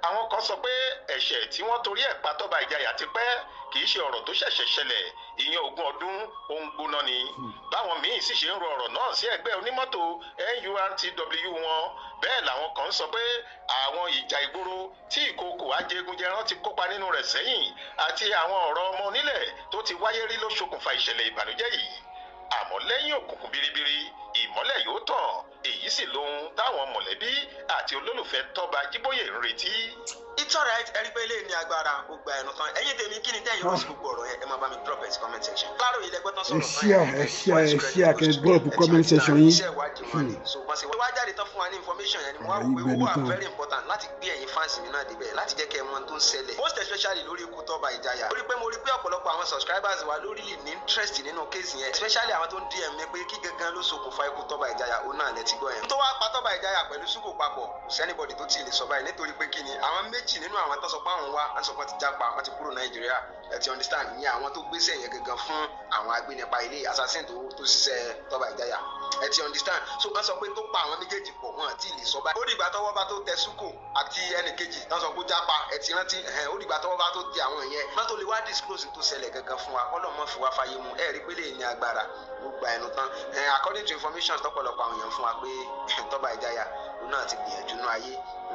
Àwọn kan sọ pé ẹ̀ṣẹ̀ tí wọ́n torí ẹ̀ pa Tọ́ba Ìjayà ti pẹ́, kì í ṣe ọ̀rọ̀ tó ṣẹ̀ṣẹ̀ ṣẹlẹ̀, ìyẹn ogún ọdún ó ń gbóná ni. Báwọn míín sì ṣe ń rọ ọ̀rọ̀ náà sí ẹgbẹ́ onímọ́tò NURTW wọn. Bẹ́ẹ̀ làwọn kan sọ pé àwọn ìjà ìgboro tí ìkookò ajégunjẹran ti kópa nínú rẹ̀ sẹ́yìn àti àwọn ọ̀rọ̀ ọmọ onílẹ̀ tó ti wáyé rí ló ṣokùnfà ìṣẹ̀lẹ̀ ìbànújẹ́ yìí. Àmọ́ lẹ́yìn òkùnkùn biribiri, ìmọ́lẹ̀ yóò tàn. Èyí sì lohun táwọn mọ̀lẹ́bí àti olólùfẹ́ Tọ́ba Jíbóyè ń retí. It's alright, ẹ rí pé ilé ní agbára, ó gba ẹnu tán. Ẹ̀yin tèmi, kí ni tẹ́yìn rò sí gbogbo ọ̀rọ̀ yẹn? Ẹ máa bá mi drop ẹ̀ sí comment section. Aláròyé lẹ́gbẹ́ tán Ẹ sọ̀rọ̀. Share, ẹ share, ẹ share, kẹ́ drop comment section yín. Iṣẹ́ ìwádìí wọn ni. So bọ́n ṣe wá jáde tán fún wa ní information yẹn ni mo wá Ọ̀rọ̀ wò yìí pé ó gbẹnu wà tán. very important láti gbé ẹ̀yin fans mi náà débẹ̀, láti jẹ́ kẹ́ ẹ mọ ohun tó ń ṣẹlẹ̀, most especially lórí ikú Tọ́ba Ìjayà, lórí pé mo rí pé ọ̀pọ̀lọpọ̀ àwọn subscribers wa lórí lè ní interest nínú case yẹn, especially àwọn tó ń DM mi pé kí gangan ló ṣokùnfà ikú Tọ́ba Ìjayà. Òun náà lẹ ti gbọ́ yẹn. Tó wá pa Tọ́ba Ìjayà pẹ̀lú Súkò papọ̀, kò sí anybody tó ti lè sọ báyìí, nítorí pé kí ni, àwọn méjì nínú àwọn tó sọ pé àwọn wá, wọ́n sọ pé wọ́n ti jápa, wọ́n ti kúrò Nàìjíríà. Ẹ ti understand? Ìyẹn àwọn tó gbéṣẹ́ yẹn gangan fún àwọn agbénipa ilé assassin tó ṣiṣẹ́ Tọ́ba Ìjayà. Ẹ ti understand? So wọ́n sọ pé tó pa àwọn méjèèjì pọ̀, wọn àti lè sọ báyìí. Ó dìgbà tọ́wọ́ bá tó tẹ Súkò àti ẹnì kejì tán sọ pé ó jápa, ẹ ti rántí? Ẹ̀hẹ́n, ó dìgbà tọ́wọ́ bá tó tẹ àwọn yẹn, wọ́n tó lè wá disclose tó ṣẹlẹ̀ gangan fún wa. Kọ́lọ̀ mọ́ fi wá fàyè mu. Ẹ rí pé lè ní agbára, ó gba ẹnu tán. According to information tọ́pọ̀lọpọ̀ àwọn èèyàn fún wa pé Tọ́ba Ìjayà òun náà ti gbìyànjú nú ayé.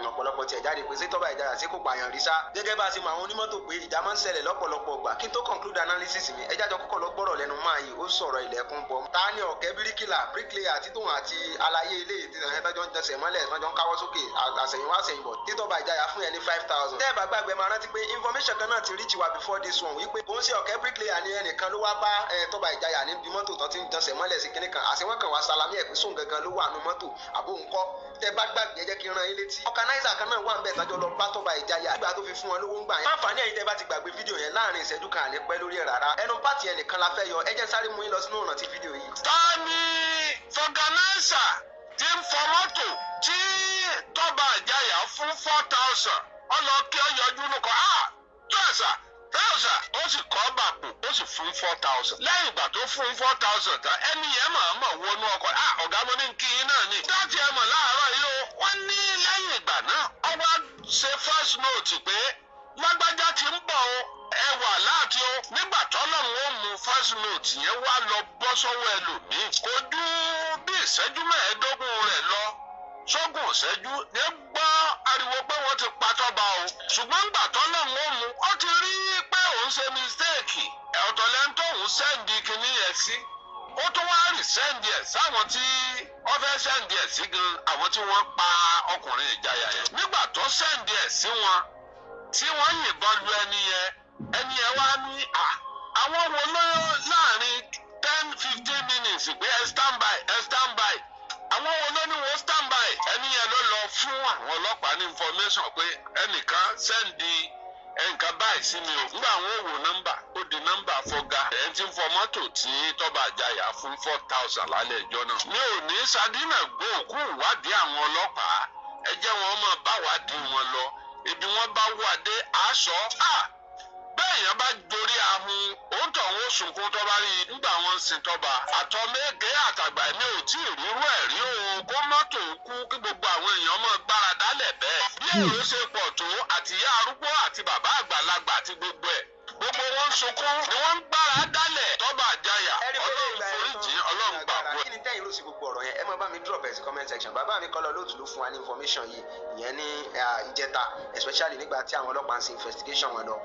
Ọ̀pọ̀lọpọ̀ tiẹ̀ jáde pé ṣé Tọ́ba Ìjayà ṣé kò pààyàn rí sá, gẹ́gẹ́ bá a ṣe mọ àwọn onímọ́tò pé ìjà máa ń ṣẹlẹ̀ lọ́pọ̀lọpọ̀ gbà. Kí n tó conclude analysis mi, ẹ jájọ kọ́kọ́ lọ gbọ́rọ̀ lẹ́nu máa yìí. Ó sọ̀rọ̀ ilẹ̀kùn bọ̀. Ta ni Ọ̀kẹ́ bíríkìlà, bricklayer, àti tóun àti aláyé ilé tọ́jọ́ ń tẹsẹ̀ mọ́lẹ̀, tọ́jọ́ ń káwọ́ sókè àṣẹ̀yìnwá àṣẹ̀yìnbọ̀ tí Tọ́ba Ìjayà fún yẹn ní 5,000? Tẹ́ ẹ bá gbàgbé, máa rántí pé information kan náà ti reach wa before this one wípé kò ń ṣe Ọ̀kẹ́ bricklayer ní ẹnìkan ló wá bá Tọ́ba Ìjayà níbi mọ́tò tó ti ń tẹsẹ̀ mọ́lẹ̀ sí kinní kan, àṣewọ́n kan wá salami ẹ̀ pé sóun gangan ló wà nù mọ́tò àbó ńkọ́. Tẹ́ bá gbàgbé, ẹ jẹ́ kí n rán yín létí, organizer kan náà wà ń bẹ̀ tájọ́ lọ bá Tọ́ba Ìjayà nígbà tó fi fún wọn lówó ń gbà yẹn. Àǹfààní ẹ̀yin tẹ́ bá ti gbàgbé fídíò yẹn, láàrin ìṣẹ́jú kan, àní pẹ́ lórí ẹ̀ rárá. Ẹnu pàtì yẹn nìkan la fẹ́ yọ. Ẹ jẹ́ sáré mú yín lọ sínú ìrántí fídíò yìí. Ta ni vulcanizer tí ń fọ mọ́tò tí Tọ́ba Ìjayà fún 4,000? Ọlọ́kí ọyọjú ló kọ́ ah tó ẹ̀sà. Thousand ó sì kọ́ bàpò, ó sì fún 4,000. Lẹ́yìn ìgbà tó fún 4,000 tán, ẹni yẹn mọ̀ mọ̀ wọnú ọkọ̀. Ah, ọ̀gá, mo ní kí yín náà ni. Dáàtì ẹ mọ̀ láàárọ̀ yìí o. Wọ́n ní lẹ́yìn ìgbà náà, ó wá ṣe voice note pé lágbájá ti ń bọ̀ o, ẹ wà láti o. Nígbà tọ́lọ́run ó mú, voice note yẹn wá lọ bọ́ sọ́wọ́ ẹlòmíì. Kò ju bí ìṣẹ́jú 15 rẹ̀ lọ sógùn ìṣẹ́jú ní gbọ́ ariwo pé wọ́n ti pa Tọ́ba o. Ṣùgbọ́n gbà tọ́lọ́run ó mú, ó ti rí pé òun ṣe mistake. Ọ̀tọ̀ lẹ́ni tóun send kinní yẹn sí, ó tún wá rí send ẹ̀ sáwọn tí wọ́n fẹ́ send ẹ̀ sí gan, àwọn tí wọ́n pa ọkùnrin Ìjayà yẹn. Nígbà tó send ẹ̀ sí wọn tí wọ́n yìnbọn lu ẹni yẹn, ẹni yẹn wá ní à àwọn wo ló láàrin 10-15 minutes pé ẹ stand by, ẹ stand by. Àwọn wo ló ní wọ́n stand by? Ẹni yẹn ló lọ fún àwọn ọlọ́pàá ní information pé ẹnìkan send nǹkan báyìí sí mi o. Nígbà àwọn ò wò nọ́mbà, ó di nọ́mbà fọ́gà ẹ̀ ń tí ń fọ mọ́tò tí Tọ́ba Àjàyà fún 4,000 lálẹ́ ìjọ náà. Mi ò ní sadínà gbóòkú ìwádìí àwọn ọlọ́pàá. Ẹ jẹ́ wọn máa bá wádìí wọn lọ. Ibi wọn bá wà dé àásọ bẹ́ẹ̀ yẹn bá dorí ahun òǹtọ̀ ń sunkún tọ́ba rí i nígbà wọn ń sin Tọ́ba. Àtọ́mẹ́gẹ́ àtàgbà, mi ò tí ì rírú ẹ̀ rí o, kó mọ́tò kú kí gbogbo àwọn èèyàn máa gbára dálẹ̀ bẹ́ẹ̀. Bí èrò ṣe pọ̀ tó, àtìyá arúgbó àti bàbá àgbàlagbà àti gbogbo ẹ̀, gbogbo wọn ń sunkún ni wọ́n ń gbára dálẹ̀. Tọ́ba Àjàyà, Ọlọ́run foríjì, Ọlọ́run gbàgbọ́. Kí ni tẹ́yìn ló sì gbogbo ọ̀rọ̀ yẹn? Ẹ máa bá mi drop ẹ̀ sí comment section. Bàbá mi kọ́lọ́ lóòtú ló fún wa ní information yìí ìyẹn ní ìjẹta, especially nígbà tí àwọn ọlọ́pàá ń ṣe investigation wọn lọ.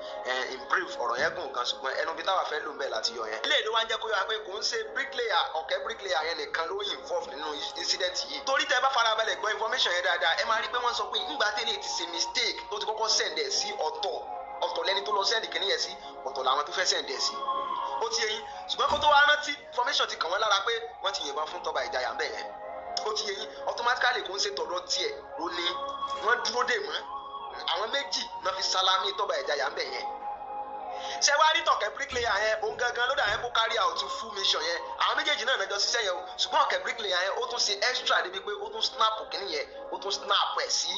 In brief, ọ̀rọ̀ yẹn gùn gan, ṣùgbọ́n ẹnu bí táwa fẹ́ lò ń bẹ̀ láti yọ yẹn. Ilé ìlú wa ń jẹ́ kó yọ wá pé kò ń ṣe bricklayer, ọ̀kẹ́ bricklayer yẹn nìkan ló involve nínú incident yìí. Torí tẹ bá farabalẹ̀ gbọ́ information yẹn dáadáa, ẹ máa rí pé wọ́n sọ pé ńgbà tẹ́lẹ̀ ti ṣe mistake tó ti kọ́kọ́ send ẹ̀ sí ọ̀tọ̀, ọ̀tọ̀ lẹni tó lọ send kìíní yẹn sí, ọ̀tọ̀ làwọn tó fẹ́ send ẹ̀ sí. Ó ti yé yín? Ṣùgbọ́n kó tó wá rántí, information ti kàn wọ́n lára pé wọ́n ti yìnbọn fún Tọ́ba Ìjayà ńbẹ̀ yẹn. Ó ti yé yín? Automatically, kò ń ṣe tọ̀dọ̀ tiẹ̀ ló ní wọ́n dúró dè mọ́. Àwọn méjì náà fi sálámì Tọ́ba Ìjayà ńbẹ̀ yẹn. Ṣé wàá rí tọ̀kẹ́ bricklayer yẹn, òun gangan ló dà yẹn kó carry out full mission yẹn. Àwọn méjèèjì náà nàjọ ṣiṣẹ́ yẹn o, ṣùgbọ́n ọ̀kẹ́ bricklayer yẹn, ó tún ṣe extra débi pé ó tún snap kìíní yẹn, ó tún snap ẹ̀ sí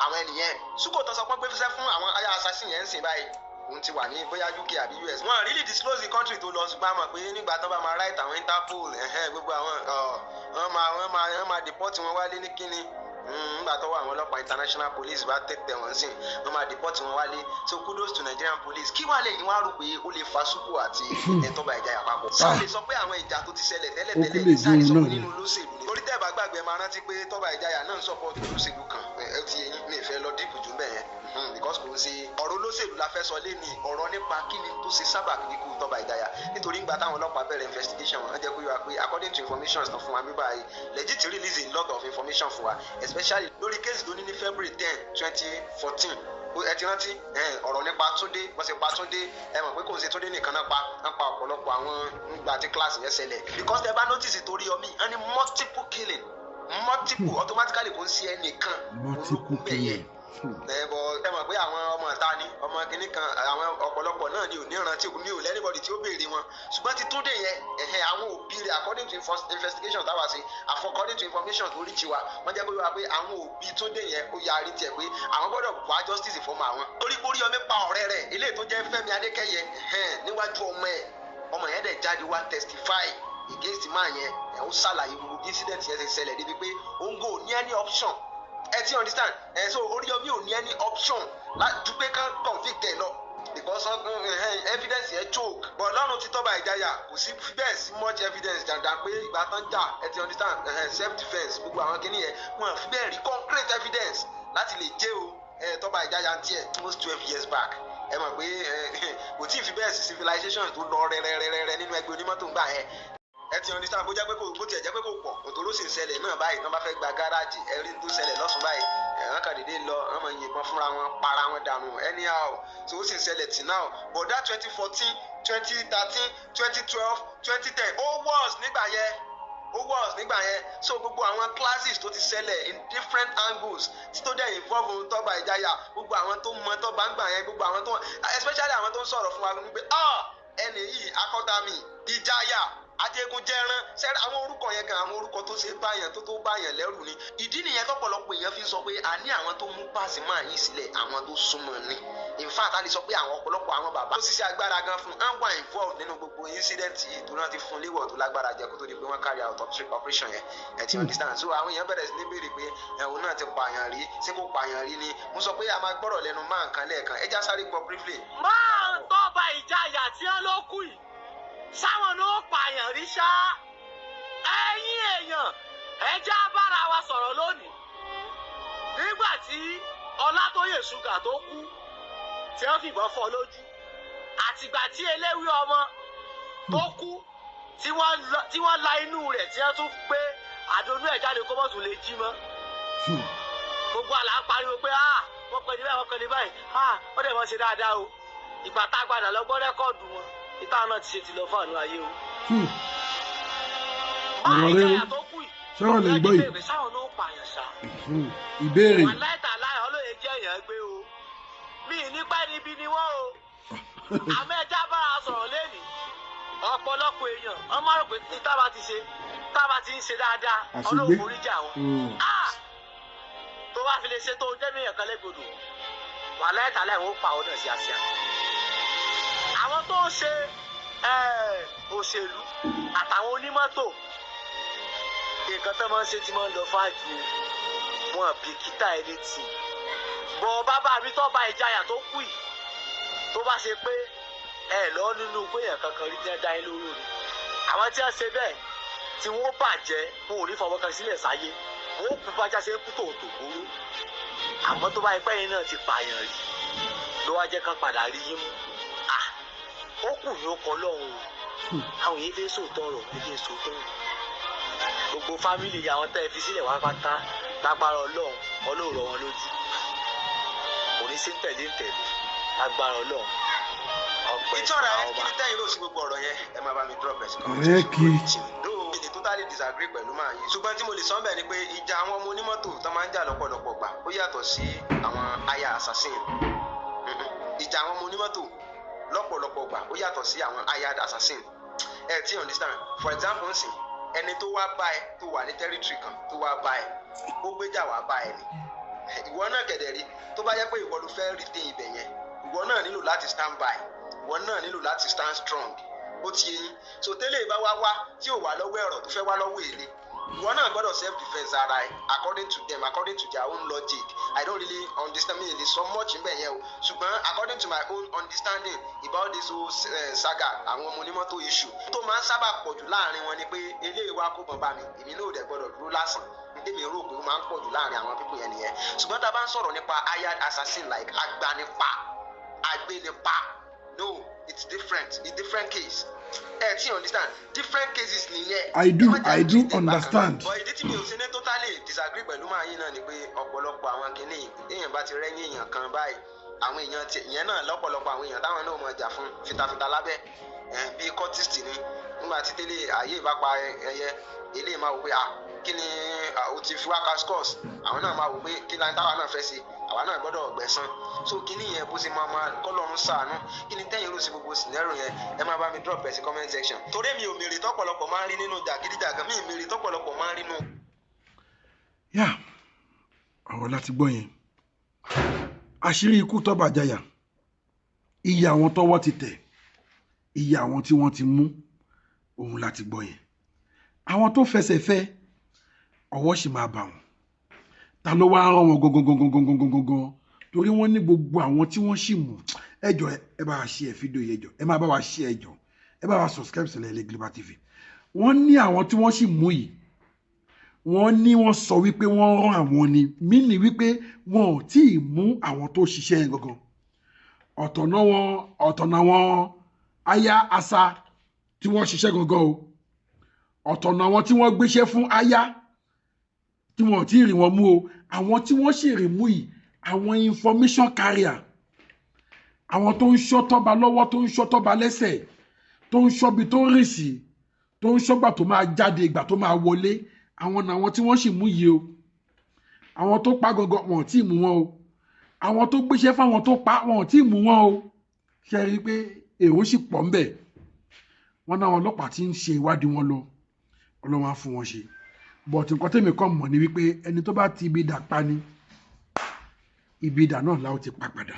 àwọn ẹnìyẹn. Súkò tó sọ pé gbé fíṣẹ́ fún àwọn aya assassin yẹn ń sìn báyìí, òun ti wà ní bóyá UK àbí US. Wọn really disclose the country tó lọ, ṣùgbọ́n a mọ̀ pé nígbà tó bá máa write àwọn Interpol ẹ̀hẹ́n, gbogbo àwọn wọ́n máa deport wọn wálé ní kíni. Nígbà tó wà àwọn ọlọ́pàá, international police bá tẹ̀tẹ̀ wọ́n sìn, wọ́n máa deport wọn wálé. So kudos to Nigerian police. Kí wàá lè yín wá rò pé ó lè fa Súkò àti Tọ́ba Ìjayà papọ̀? Sáà lè sọ pé àwọn ìjà tó ti ṣẹlẹ̀ tẹ́lẹ̀tẹ́lẹ̀, sáà lè sọ pé nínú olóṣèlú ni? Torí tẹ́ ẹ bá gbàgbé, máa rántí pé Tọ́ba Ìjayà náà ń support olóṣèlú kan. Ẹ ti yẹn, mi ì fẹ́ lọ deep jù bẹ́ẹ̀ yẹn, because kò ń ṣe ọ̀rọ̀ olóṣèlú la fẹ́ sọ lé ní ọ̀rọ̀ nípa kí ni tó ṣe sábà kíkú Tọ́ba Ìjayà. Nítorí ńgbà táwọn ọlọ́pàá bẹ̀rẹ̀ investigation wọn, jẹ́ kó yé wa pé according to information tán fún wa bí báyìí, legit release a lot of information fún wa, especially lórí case tó ní ní February 10, 2014. Ẹ ti rántí ọ̀rọ̀ nípa Túndé, wọ́n ṣe pa Túndé. Ẹ mọ̀ pé kò ń ṣe Túndé nìkan náà pa, wọ́n pa ọ̀pọ̀lọpọ̀ àwọn nígbà tí clash yẹn ṣẹlẹ̀, because tẹ bá notice torí ọmí wọ́n ní multiple killing, multiple. Automatically, kò ń ṣe ẹnìkan multiple killing. Ẹ bọ, ẹ mọ̀ pé àwọn ọmọ ìta ni ọmọ kìnnì kan, àwọn ọ̀pọ̀lọpọ̀ náà ni ò ní rántí, ní ò l' anybody tí ó béèrè wọn. Ṣùgbọ́n ti Túndé yẹn, ẹ̀hẹ́n, àwọn òbí rẹ̀, according to investigation táwa ṣe, according to information tó rí tiwa, wọ́n jẹ́ pé wá pé àwọn òbí Túndé yẹn, ó yarí tiẹ̀ pé àwọn gbọ́dọ̀ wá justice fọ́mọ àwọn. Torí pé Oríyọmí pa ọ̀rẹ́ rẹ̀ eléyìí tó jẹ́ Fẹ́mi Adékẹ́yẹ, ẹ̀hẹ́n, níwájú ọmọ ẹ̀. Ọmọ yẹn dẹ̀ jáde wá testify against man yẹn. Ẹ̀ ó ṣàlàyé gbogbo incident yẹn ṣe ṣẹlẹ̀ débi pé òun kò ní any option. Ẹ ti understand ẹ? So Oríyọmí ò ní any option ju pé kán convict ẹ lọ, because evidence yẹn choke. But lọ́run ti Tọ́ba Ìjayà, kò sí bẹ́ẹ̀ sí much evidence dandan pé ìgbà tán jà, ẹ ti understand, self defence, gbogbo àwọn kìíní yẹn, wọn fi bẹ́ẹ̀ rí concrete evidence láti lè jẹ́ o. Tọ́ba Ìjayà ń tiẹ̀ almost 12 years back. Ẹ mọ̀ pé kò tí ì fi bẹ́ẹ̀ sí civilization tó lọ rẹ́rẹ́rẹ́rẹ́ nínú ẹgbẹ́ onímọ́tò ń gbà yẹn. Ẹ ti understand? Bó jẹ́ pé kò, bó tiẹ̀ jẹ́ pé kò pọ̀, òtòrò sì ń ṣẹlẹ̀ náà báyìí. Tán bá fẹ́ gba gáràjì, ẹ̀rí tó ṣẹlẹ̀ lọ́sùn báyìí, ẹ̀wọ̀n kan dédé lọ, wọ́n máa yìnbọn fúnra wọn, para wọn dànù anyhow. So ó sì ń ṣẹlẹ̀ tì náà. But that 2014, 2013, 2012, 2010, ó worse nígbà yẹn, ó worse nígbà yẹn. So gbogbo àwọn clashes tó ti ṣẹlẹ̀ in different angles tí tó dẹ̀ involve ohun Tọ́ba Ìjayà, gbogbo àwọn tó mọ Tọ́ba ń gbà yẹn, gbogbo àwọn tó, especially àwọn tó ń sọ̀rọ̀ fún wa wípé, ah, ẹni yìí akọ́tàmì Ìjayà. Ajégunjẹran sẹ́rẹ́, àwọn orúkọ yẹn gan, àwọn orúkọ tó ṣe báyàn tó báyàn lẹ́rù ni. Ìdí nìyẹn tọ́pọ̀lọpọ̀ èèyàn fi ń sọ pé a ní àwọn tó mú páàsì máa yí sílẹ̀, àwọn tó súnmọ́ ni. In fact, a lè sọ pé àwọn ọ̀pọ̀lọpọ̀ àwọn bàbá tó ṣiṣẹ́ agbára gan fún un wà involved nínú gbogbo incident yìí, tó náà ti fún léwọ̀ tó lágbára jẹ kó tó di pé wọ́n carry out operation yẹn. Ẹ ti understand? So àwọn èèyàn bẹ̀rẹ̀ sí ní béèrè pé ẹ̀hún náà ti pààyàn rí, ṣé kò pààyàn rí ni. Mo sọ pé a máa gbọ́rọ̀ lẹ́nu máa nǹkan lẹ́ẹ̀kan. Ẹ já sáré gbọ́ briefly. Máa ń tọ́ba Ìjayà tí wọ́n ló kù yìí, sáwọn ló pààyàn rí ṣá. Ẹ̀yin èèyàn, ẹ já bára wa sọ̀rọ̀ lónìí. Nígbà tí Ọlátóyè Ṣúgà tó kú, tí wọ́n fìbọn fọ́ lójú, àtìgbà tí Eléwé Ọmọ tó kú, tí wọ́n la inú rẹ̀, tí wọ́n tún gbé àdónú ẹ̀ jáde kó mọ̀ tún lè jí mọ́, gbogbo àlà ń pariwo pé wọ́n pè ní báyìí, wọ́n pè ní báyìí, wọ́n dẹ̀ mọ́ ṣe dáadáa o. Ìgbà tá a padà lọ gbọ́ record wọn, ìta náà ti ṣe ti lọ fún àánú ayé o. Ọ̀rọ̀ rẹ o, sọ̀rọ̀ lè gbọ́ yìí. Sáwọn ló pààyàn ṣá. Ìbéèrè. Wà láìta láì ọlọ́yẹ jẹ́ èèyàn gbé o. Mi nípa níbi ni wọ́n o. Àmọ́ ẹja bára sọ̀rọ̀ lẹ́nìí. Ọ̀pọ̀lọpọ̀ èèyàn wọ́n máa rò pé tí tába ti ṣe, tába ti ń ṣe dáadáa, Ọlọ́run forí jà wọ́n. Tó bá fi lè ṣe tó dẹ́mi èèyàn kan lẹ́gbọ̀dọ̀, wà láìta láì wọ́n pa ọ́ náà sí àṣà. Àwọn tó ń ṣe òṣèlú àtàwọn onímọ́tò, nǹkan tó máa ń ṣe tí máa ń lọ fáàjù wọn bìkítà ẹni tì bọ. Bàbá mi tó bá Ìjayà tó kù yìí, tó bá ṣe pé ẹ lọ nínú pé èèyàn kankan rí tí wọ́n dá yín lóró ni, àwọn tí wọ́n ṣe bẹ́ẹ̀ tí wọ́n bàjẹ́, wọn ò ní fọwọ́ kan sílẹ̀ sáyé, wọn ò kú bájá ṣe kú tòótò kúrú. Àmọ́ tó bá ipẹ́ yín náà ti pààyàn rí ló wá jẹ́ kán padà rí yín mú, ó kù ní ó kọ lọ́hùn o. Àwọn yìí fẹ́ sòótọ́ ọ̀rọ̀, ẹ jẹ́ sòótọ́ ọ̀rọ̀. Gbogbo fámìlì àwọn tẹ́ ẹ fi sílẹ̀ wá pátá, lágbára Ọlọ́run, Ọlọ́run rọ̀ wọ́n lójú, kò ní sí tẹ̀lé ń tẹ̀lé, lágbára Ọlọ́run. Ọpẹ́ Ìtọ́ra ẹ ọba. Kí ni tẹ́yìn rò sí gbogbo ọ̀rọ̀ yẹn? Ẹ máa bá mi drop ẹ̀ sí comment Ọ̀rẹ́ section. kì. Though mi lè totally disagree pẹ̀lú máa yìí, ṣùgbọ́n tí mo lè sọ ń bẹ̀ ni pé ìjà àwọn ọmọ onímọ́tò tó máa ń jà lọ́pọ̀lọpọ̀ gbà, ó yàtọ̀ sí àwọn aya assassin. Ìjà àwọn ọmọ onímọ́tò lọ́pọ̀lọpọ̀ gbà, ó yàtọ̀ sí àwọn hired assassin. Ẹ ti understand? For example, nsìn ẹni tó wá bá ẹ, tó wà ní territory kan, tó wá bá ẹ, ó gbéjà wá bá ẹ ni. Ìwọ náà kẹ̀dẹ̀ rí, tó bá jẹ́ pé ìwọ ló fẹ́ retain ibẹ̀ yẹn, ìwọ náà nílò láti stand by, ìwọ náà nílò láti stand strong. Ó ti yé yín? So tẹ́lẹ̀ bá wá wá tí ò wá lọ́wọ́ ẹ̀rọ, tó fẹ́ wá lọ́wọ́ èlé, ìwọ náà gbọ́dọ̀ self defence ara ẹ according to them, according to their own logic. I don't really understand, me lè sọ much nbẹ yẹn o, ṣùgbọ́n according to my own understanding about this whole saga, àwọn ọmọ onímọ́tò issue tó máa ń sábà pọ̀ jù láàrin wọn ni pé eléyìí wá kó bọ̀n bá mi, èmi náà ò dẹ̀ gbọ́dọ̀ dúró lásán. Tèmi rò pé ó máa ń pọ̀ jù láàrin àwọn people yẹn nìyẹn. Ṣùgbọ́n tá a bá ń sọ̀rọ̀ nípa hired assassin, like agbanipa, agbénipa, no, it's different, it's different case. Ẹ ti understand? Different cases nìyẹn. I do, Ẹ má jẹ́ I do treat it bákan náà. understand. But ìdí tí mi ò ṣe ní totally disagree pẹ̀lú máa yín náà ni pé ọ̀pọ̀lọpọ̀ àwọn kìíní, téèyàn bá ti rẹ́yìn èèyàn kan báyìí, àwọn èèyàn tiẹ̀ ìyẹn náà, lọ́pọ̀lọpọ̀ àwọn èèyàn táwọn náà mọ̀ jà fún fitafita lábẹ́ ẹ̀ bíi cultist ni. Nígbà tí tẹ́lẹ̀ ayé ìbá pa ẹyẹ eléyìí, máa wò pé, ah, kí ni o ti fi wá cash course? Àwọn náà máa wò pé kí ni táwa náà fẹ́ ṣe, àwa náà gbọ́dọ̀ gbẹ̀san. So kíní yẹn bó ṣe máa máa kọ́lọ́run ṣàánú. Kí ni tẹ́yìn rò sí gbogbo scenario yẹn? Ẹ máa bá mi drop ẹ̀ sí comment section, torí mi ò mèrè tọ́pọ̀lọpọ̀ máa ń rí nínú jàgídíjàgan, mi ì mèrè tọ́pọ̀lọpọ̀ máa ń rí nínú. Yá, ọ̀rọ̀ láti gbọ́ yẹn. Àṣírí ikú Tọ́ba Ìjayà, iye àwọn tọ́wọ́ ti tẹ̀, iye àwọn tí wọ́n ti mú, òun láti gbọ́ yẹn. Àwọn tó fẹsẹ̀ fẹ́, ọwọ́ sì máa bà wọ́n. Ta ló wá rán wọn gangan gangan gangan gangan gangan? Torí wọ́n ní gbogbo àwọn tí wọ́n sì mú. Ẹ jọ̀ọ́, ẹ bá wa share fídíò yẹn jọ, ẹ má bá wa share, ẹ jọ̀ọ́, ẹ bá wa subscribe sílẹ̀ ilé Global TV. Wọ́n ní àwọn tí wọ́n sì mú yìí, wọ́n ní wọ́n sọ wípé wọ́n rán àwọn ni mí ní wípé wọn ò tí ì mú àwọn tó ṣiṣẹ́ yẹn gangan. Ọ̀tọ̀ náà wọn, ọ̀tọ̀ náà wọn aya asa tí wọ́n ṣiṣẹ́ gangan o, ọ̀tọ̀ náà wọn tí wọ́n gbéṣẹ́ fún aya tí wọn ò tí ì rí wọn mú o. Àwọn tí wọ́n sì rí mú yìí, àwọn information carrier, àwọn tó ń ṣọ́ Tọ́ba lọ́wọ́, tó ń ṣọ́ Tọ́ba lẹ́sẹ̀, tó ń ṣọ́bi tó ń rìn sí, tó ń ṣọ́gbà tó máa jáde, ìgbà tó máa wọlé, àwọn làwọn tí wọ́n sì mú yìí o. Àwọn tó pa gangan, wọn ò tí ì mú wọn o. Àwọn tó gbéṣẹ́ fáwọn tó pa, wọn ò tí ì mú wọn o. Ṣe rí i pé èrò sì pọ̀ ńbẹ̀? Wọn náà ọlọ́pàá ti ń ṣe ìwádìí wọn lọ, Ọlọ́run á fún wọn ṣe. But nǹkan tẹ́mi kàn mọ̀ ni wípé ẹni tó bá ti ibi idà pa ni, ibi idà náà la ó ti pa padà.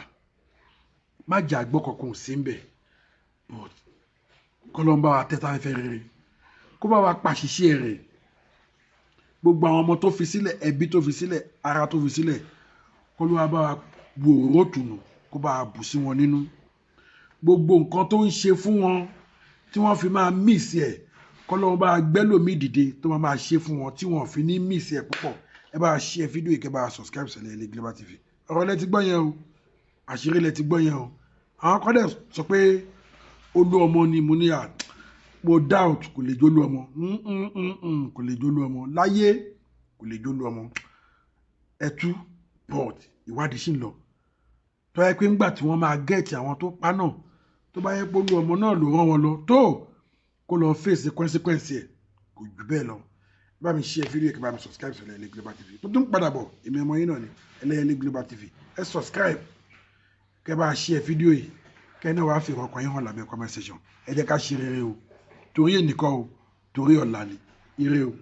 Má jà gbọ́ kankan ò sí ń bẹ̀, but kọ́lọ́n bá wa tẹ́tà fẹ́fẹ́ rere, kó bá wa pàṣìṣe rẹ̀. Gbogbo àwọn ọmọ tó fi sílẹ̀, ẹbí tó fi sílẹ̀, ara tó fi sílẹ̀, kó ló wá bá wa bu òróró tùnú, kó bá wa bù sí wọn nínú. Gbogbo nǹkan tó ń ṣe fún wọn tí wọ́n fi máa miss ẹ̀, kọ́lọ́run bá gbẹ́lòmíì dìde tó máa ṣe fún wọn tí wọ́n fi ní miss ẹ̀ púpọ̀. Ẹ bá share fídíò yìí, kẹ́ bá subscribe sí Ẹlẹ́yẹlé Global TV. Ọ̀rọ̀ lẹ ti gbọ́ yẹn o, àṣírí lẹ ti gbọ́ yẹn o. Àwọn kan dẹ̀ sọ pé olú ọmọ ni. Mo ní à, mo doubt, kò lè jólú ọmọ, kò lè jólú ọmọ láyé, kò lè jólú ọmọ ẹtú. But ìwádìí sì ń lọ. Tó yẹ pé ńgbà tí wọ́n máa get àwọn tó pa náà, tó bá yẹ pé olú ọmọ náà ló rán wọn lọ, tó kó lọ face consequence ẹ̀, kò jù bẹ́ẹ̀ lọ. Bá mi share fídíò, kí bá mi subscribe sí Ẹlẹ́yẹlé Global TV. Tó tún padà bọ̀, èmi ọmọ yín náà ni, Ẹlẹ́yẹlé Global TV. Ẹ subscribe, kẹ́ bá share fídíò yìí, kẹ́ náà wàá fi ọkàn yín hàn lábẹ́ comment section. Ẹ jẹ́ ká ṣe rere o, torí ẹnìkan o, torí ọ̀la ni. Ire o.